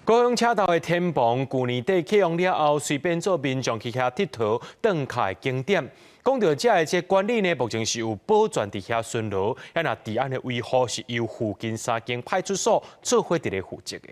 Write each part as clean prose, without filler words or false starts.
高雄車頭的天棚，舊年底啟用了後，隨變做民眾去遐𨑨迌轉卡的景點。講著遮的這管理呢，目前是有保全佇遐巡邏，啊若治安的維護是由附近三間派出所做伙佇咧負責的。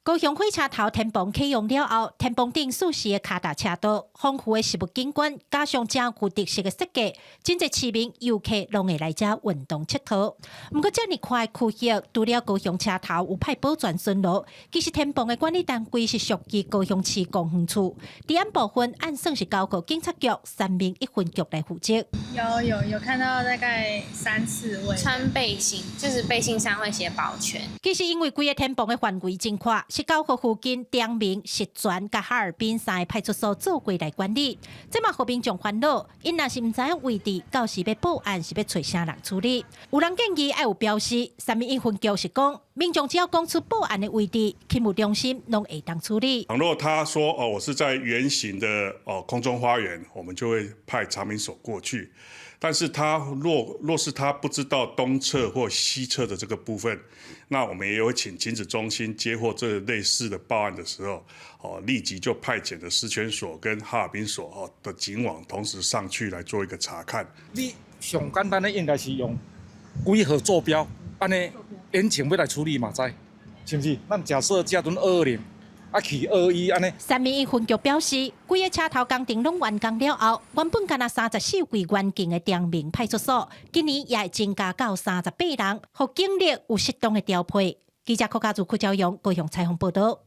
高雄火車頭天棚啟用了後，天棚頂四四的跤踏車道，豐富的植物景觀，加上真具特色的設計，真濟市民遊客攏會來遮運動𨑨迌。毋過遮爾寬的區域，除了高雄車頭有派保全巡邏，其實天棚的管理單位是屬於高雄市公園處，治安部分按算是交予警察局三民一分局來負責。有有有看到大概三四位穿背心，就是背心上會寫保全。其實因為規个天棚的範圍真闊，是交予附近長明、石泉佮哈爾濱三个派出所做伙來管理。這嘛予民眾煩惱，𪜶若是毋知影位置，到時欲報案是欲揣啥人處理？有人建議愛有標示，三民一分局是講，民眾只要講出報案的位置，勤務中心攏會當處理。倘若他說哦，我是在圓形的哦空中花園，我們就會派長明所過去。但是他若是他不知道東側或西側的這個部分，那我們也會請警指中心接獲這類似的報案的時候，哦，立即就派遣的石泉所跟哈爾濱所哦的警網同時上去來做一個查看。你上簡單的應該是用幾號坐標，按呢眼前欲來處理嘛知，是毋是？咱假設這陣220，啊去21按呢。三民一分局表示，規个車頭工程攏完工了後，原本干焦34位員警的長明派出所，今年也會增加到38人，予警力有適當的調配。記者柯家祖、柯昭陽高雄採訪報導。